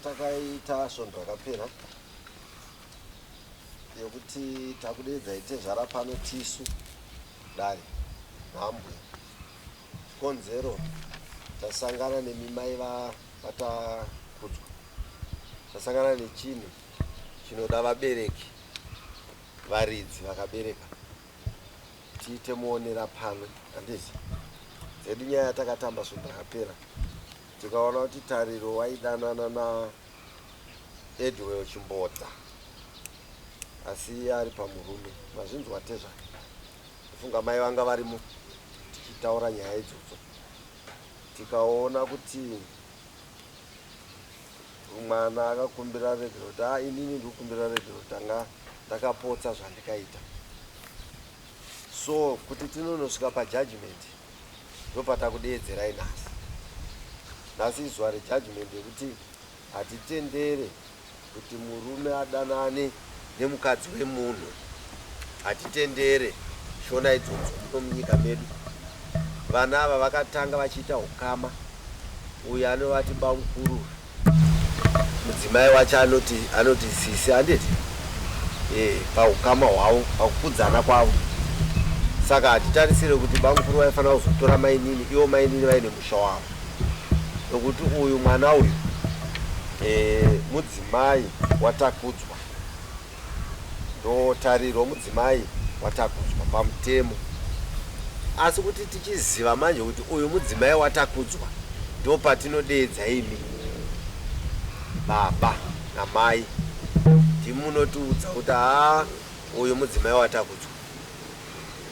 yatakaita svondo rakapera yekuti takudeedzai tezvara pano tisu dare nhambwe chikonzero tasangana nemi mai vatakudzwa tasangana nechinhu chinoda vabereki varidzi vakabereka tiite muonera pamwe handiti dzedu nyaya yatakatamba svondo rakapera tikaona kuti Tariro waidanana naEdwell Chimbodza asi iye ari pamurume mazvinzwa tezva ndofunga mai vanga varimo tichitaura nyaya idzodzo tikaona kuti mwana akakumbira regero kuti a ah, inini ndikukumbira regero tanga ndakapotsa zvandikaita so kuti tinonosvika pajudgment ndopatakudeedzerai nhasi. Nhasi izuva rejudgment yekuti hatitendere kuti murume adanane nemukadzi wemunhu. Hatitendere shona idzodzo muno munyika medu. Vana ava vakatanga vachiita ukama, uyu anovati bamukuru Mudzimai wacho anoti anoti sisi handiti eh, paukama hwavo pakukudzana kwavo saka hatitarisire kuti bamukuru vaifanira kuzotora mainini ivo mainini vaine musha wavo nokuti uyu mwana uyu eh, mudzimai watakudzwa Ndotariro mudzimai waTakudzwa pamutemo. Asi kuti tichiziva manje kuti uyu mudzimai waTakudzwa ndopatinodeedza imi baba namai ndimi munotiudza kuti haa uyu mudzimai waTakudzwa.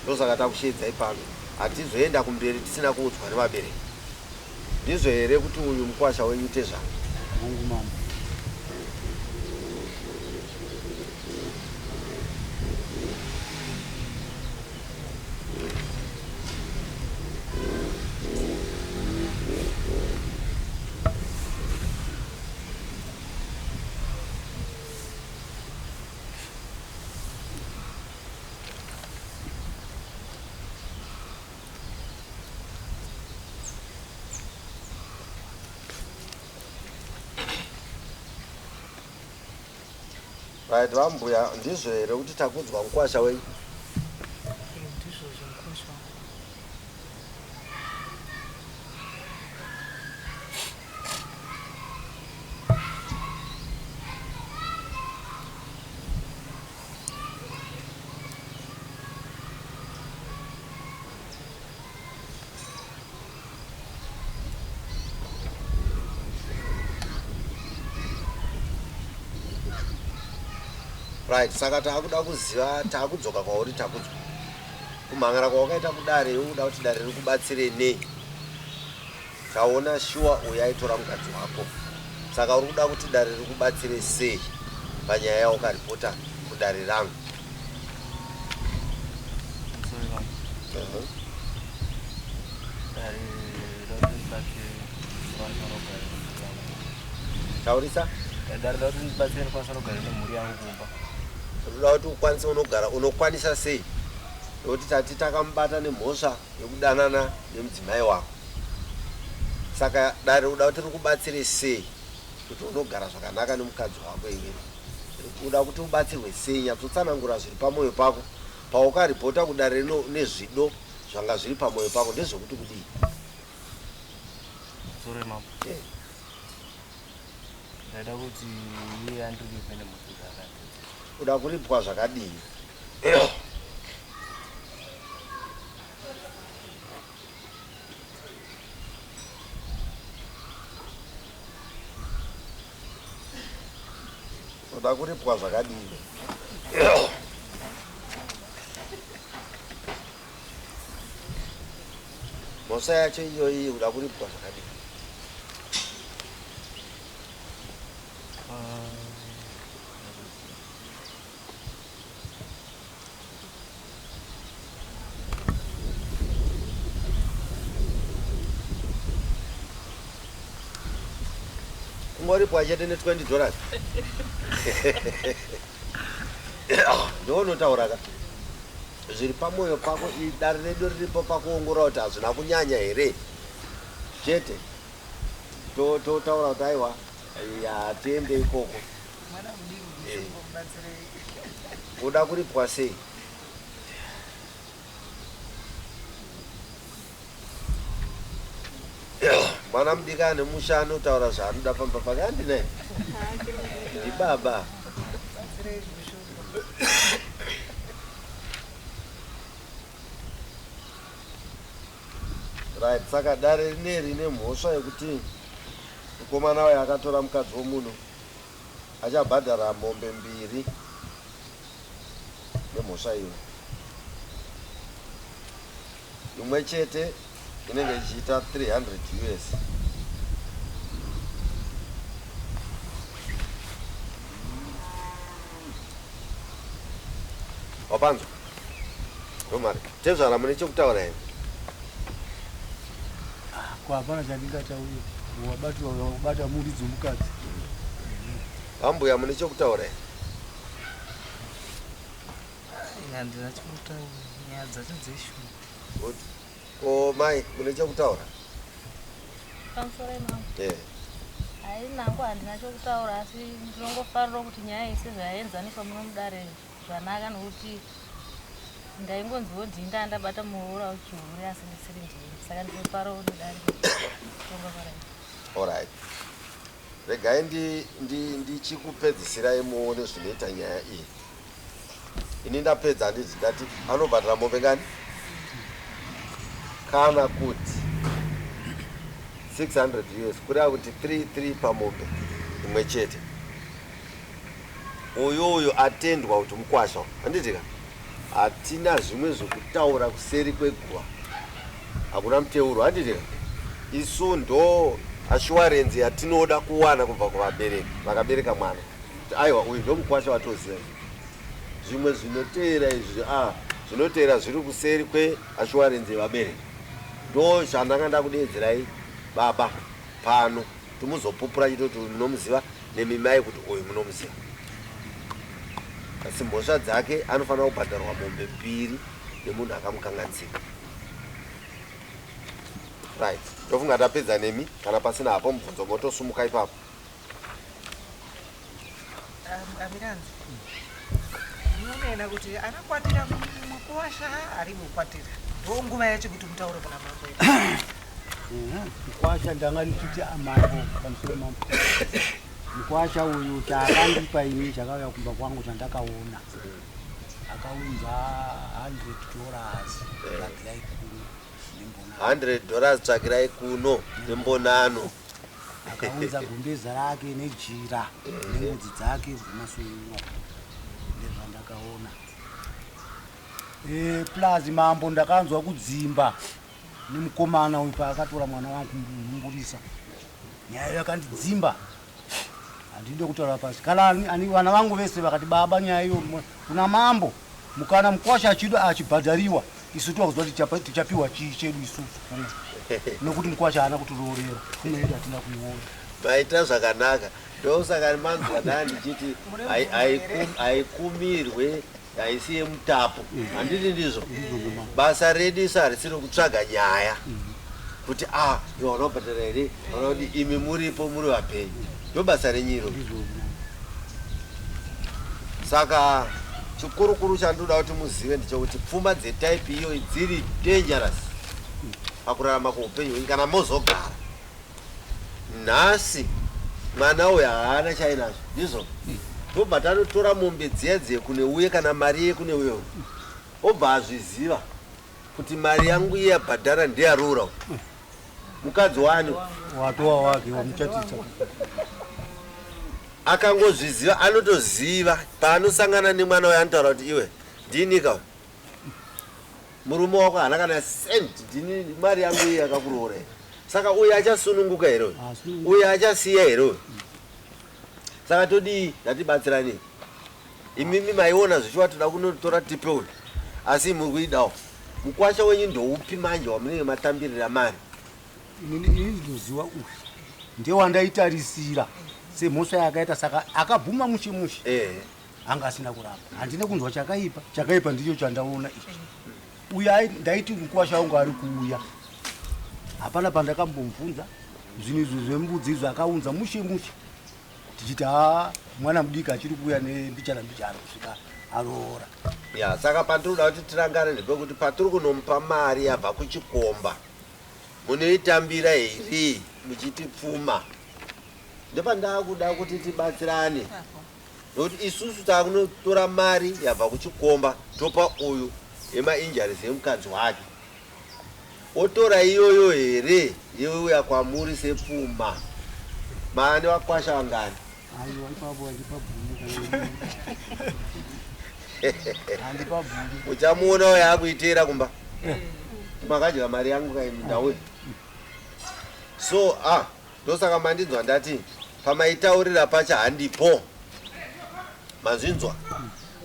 Ndosaka takusheedzai pano. Hatizoenda kumberi tisina kuudzwa nevabereki. Ndizvo here kuti uyu mukwasha wenyu tezvara? Hongu mambo. Right, vambuya ndizvo here kuti takudzwa mukwasha wenyu? Ndizvo zvemukwasha wangu. Right, saka taakuda kuziva taakudzoka kwauri takudzwa kumhangara kwawakaita kudare iwe uda kuti dare rikubatsire nei taona shuwa uyo aitora mukadzi wako saka uri kuda kuti dare rikubatsire sei panyaya yaukaripota kudare rangu Taurisa. Dare rinoda kuti ndibatsire ndikwanisa unogara nemhuri yangu kumba. Rinoda kuti ukwanise unogara unokwanisa sei? Nokuti tati takamubata nemhosva yekudanana nemudzimai wako. Saka dare uda kuti rikubatsire sei kuti unogara zvakanaka nemukadzi wako iwewe? Uda kuti ubatsirwe sei? Nyatsotsanangura zviri pamoyo pako. Paukaripota kudare rino nezvido zvanga zviri pamoyo pako ndezvekuti kudii? Sorry mambo. Eh. Ndaida kuti iye andiripe nemhosva dzaakaita. Uda kuripwa zvakadii? Uda kuripwa zvakadii? Mhosva yacho iyoyi uda kuripwa zvakadii? Kungoripwa chete ne 20 dollars. Ndounotaura ka zviri pamoyo pako dare redu riripo pakuongorora kuti hazvina kunyanya here chete totaura kuti aiwa. Hatiende ikoko. Mwana mudiki mushumba mubatsirei. Uda kuripwa sei? Mwana mudiki ane musha anotaura zvaanoda pamba pake handinai? Ndibaba. Batsirei mushumba. Right, saka dare rineri rine mhosva yekuti mukomana uyo akatora mukadzi womunhu achabhadhara mombe mbiri nemhosva iyo. Imwe chete inenge ichiita 300 US. Wapanzwa? Ndomari. Tezvara mune chekutaura here? Ko hapana chandingataure. Wabatwa wabata muridzi womukadzi. Ambuya mune chekutaura here? Ini handina chekutaura. Nyaya dzacho dzeshuwa. Good. Ko mai mune chekutaura? Pamusoro imambo. Eh. Hai nangu handina chokutaura asi ndinongofarira kuti nyaya iyi sezvayaenzaniswa muno mudare zvanaka nokuti ndaingonziwo ndini ndandabata muroora wechihure asi ndisiri ndini saka ndinofarawo nedare kutonga kwarai. Alright. Regai ndichikupedzisirai muone zvinoita nyaya iyi. Ini ndapedza handiti ndati anobhadhara mombe ngani? Kana kuti 600 US kureva kuti 3 3 pamombe imwe chete. Uyu uyu atendwa kuti mukwasha handiti ka? Hatina zvimwe zvekutaura kuseri kweguva. Hakuna muteuro handiti ka? Isu ndo assurance yatinoda kuwana kubva kuvabereki vakabereka mwana. Kuti aiwa uyu ndo mukwasha watoziva. Zvimwe zvinoteera izvi ah zvinoteera zviri kuseri kwe assurance yevabereki. Ndo zvandanga ndakudeedzerai baba pano timuzopupura chitoti uyu munomuziva nemi mai kuti uyu munomuziva. Asi mhosva dzake anofanira kubhadharwa mombe mbiri nemunhu akamukanganisira. Right, ndofunga tapedza nemi kana pasina hapo mubvunzo motosumuka ipapo. Amiranzi. Munonena kuti anakwatira mukuwasha ari mukwatira. Ndonguva yacho kuti mutaure kuna mambo. Mukwasha ndanga ndichiti mambo pamusoro mambo. Mukwasha uyu chaakandipa ini chakauya kumba kwangu chandakaona. Akaunza $100 tsvakirai kuno nembonano. $100 tsvakirai kuno nembonano. Akaunza gumbeza rake nejira nembudzi dzake dzemasunungo ndezvandakaona. Plus mambo ndakanzwa kudzimba nemukomana uyu paakatora mwana wangu kumumburisa. Nyaya yakandidzimba. Handidi kutaura pasi. Kana ani vana vangu vese vakati baba nyaya iyo kuna mambo mukana mukwasha achida achibhadhariwa isu tokuziva kuti tichapiwa chii chedu isusu nokuti mukwasha haana kutiroorera pfuma yedu hatina kuiona. Maita zvakanaka ndosaka manzwa ndaa ndichiti haikumirwe haisi yemutapo handiti ndizvo basa redu isu harisiri kutsvaga nyaya kuti a iwe unobhadhara here kana kuti imi muripo muri vapenyu ndo basa renyu iro. Saka chikurukuru chandinoda kuti muzive ndechekuti pfuma dzetaipi iyoyi dziri dangerous pakurarama kweupenyu hwenyu kana mozogara. Nhasi mwana uyu haana chainazvo ndizvo tobva tanotora mombe dziya dziye kune uye kana mari ye kune uye obva azviziva kuti mari yangu iye yabhadhara ndeyaroora uyu. Mukadzi wani watowa wake wamuchatisa akangozviziva anotoziva paanosangana nemwana uyo anotaura kuti iwe ndinika murume wako haana kana cent ndini mari yangu iye yakakuroora here saka uyu achasununguka here uyu uyu achasiya here uyu saka todii ngatibatsiranei imimi maiona zvichiwa toda kunotora tipe uyu asi muri kuidawo mukwasha wenyu ndoupi manje wamunenge matambirira mari Inini ndinoziva uyu ndewandaitarisira semhosva yakaita saka akabvuma mushe mushe anga asina kuramba handina kunzwa chakaipa chakaipa ndicho chandaona ichi uyu ndaiti mukwasha wangu ari kuuya hapana pandakambomubvunza zvinhu izvi zvembudzi izvi akaunza mushe mushe. Tichiti haa mwana mudiki achiri kuuya nembichana mbichana kusvika aroora. Ya, saka pandinoda kuti tirangane ndepekuti patiri kunomupa mari yabva kuchikomba munoitambira here muchiti pfuma? Ndopandakuda kuti tibatsirane nokuti isusu takunotora mari yabva kuchikomba topa uyu yemainjuries emukadzi wake otora iyoyo here youya kwamuri sepfuma? Maane vakwasha vangani? Aiwa, ipapo handipabvumi. Handipabvumi. Uchamuona uyo akuiteera kumba. Makadya mari yangu kaimi ndauya. So ah ndosaka mandinzwa ndati pamaitaurira pacha handipo. Mazvinzwa?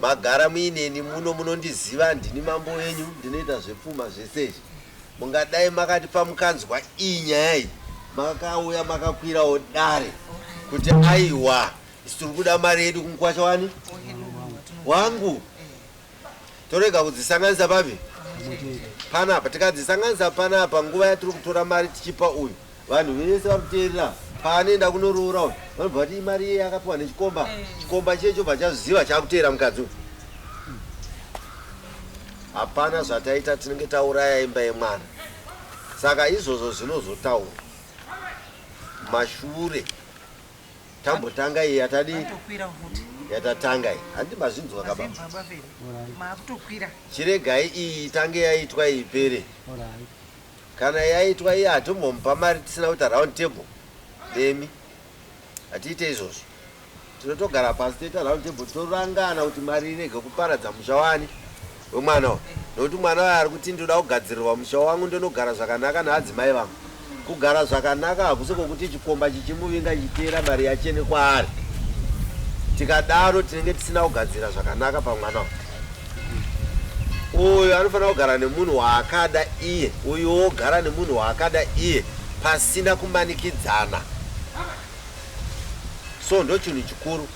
Magara muineni muno munondiziva ndini mambo wenyu ndinoita zvepfuma zvese izvi. Mungadai makati pamukanzwa iyi nyaya iyi makauya makakwirawo dare kuti aiwa isu tiri kuda mari yedu kumukwasha wani wangu torega kudzisanganisa papi panapa tikadzisanganisa panapa nguva yatiri kutora mari tichipa uyu vanhu vese vari kuteerera paanoenda kunoroora uyu vanobva vati imari iye yakapiwa nechikomba chikomba chiye chobva chazviziva chakuteera mukadzi uyu hapana zvataita tinenge tauraya imba yemwana saka izvozvo zvinozotaurwa mashure tambotanga iyi yatadii Atokwira futi. Yatatanga iyi handiti mazvinzwa ka baba? Mazvinzwa baba vere. Maakutokwira. Chiregai iyi itange yaitwa ipere. Alright. Kana yaitwa iye hatimbomupa mari tisina kuita round table nemi. Hatiite izvozvo. Tinotogara pasi toita round table torangana kuti mari irege kuparadza musha wani wemwana uyu. Nokuti mwana uyu ari kuti ndoda kugadzirirwa musha wangu ndonogara zvakanaka naadzimai vangu. Kugara zvakanaka hakusi kwokuti chikomba chichimuvinga chichiteera mari yachene kwaari. Tikadaro tinenge tisina kugadzira zvakanaka pamwana uyu. Uyu anofanira kugara nemunhu waakada iye, uyu wogara nemunhu waakada iye pasina kumanikidzana. So ndochinhu chikuru.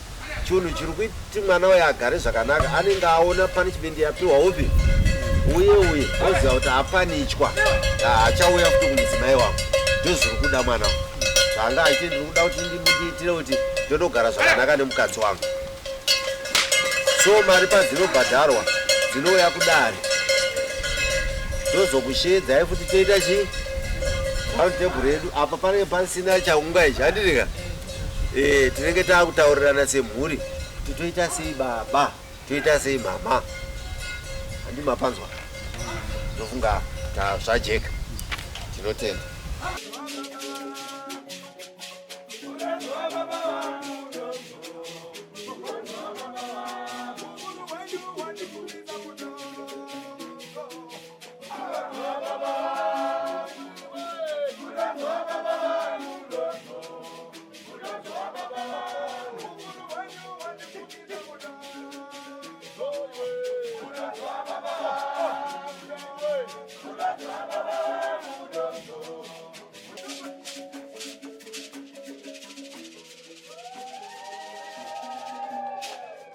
Chinhu chiri kuti mwana uyu agare zvakanaka anenge aona punishment yapiwa upi uye uye oziva kuti apanichwa haachauya futi kumudzimai wangu. Ndozviri kuda mwana uyu. Zvanga achiti ndiri kuda kuti ndimuitire kuti ndonogara zvakanaka nemukadzi wangu. So mari padzinobhadharwa dzinouya kudare. Tozokusheedzai futi toita chii? Round table redu apa panenge pasina chaunga ichi handiti ka? Tinenge taakutaurirana semhuri kuti toita sei baba, toita sei mama. Handi mapanzwa? Ndofunga zvajeka. Tinotenda. Baba, baba.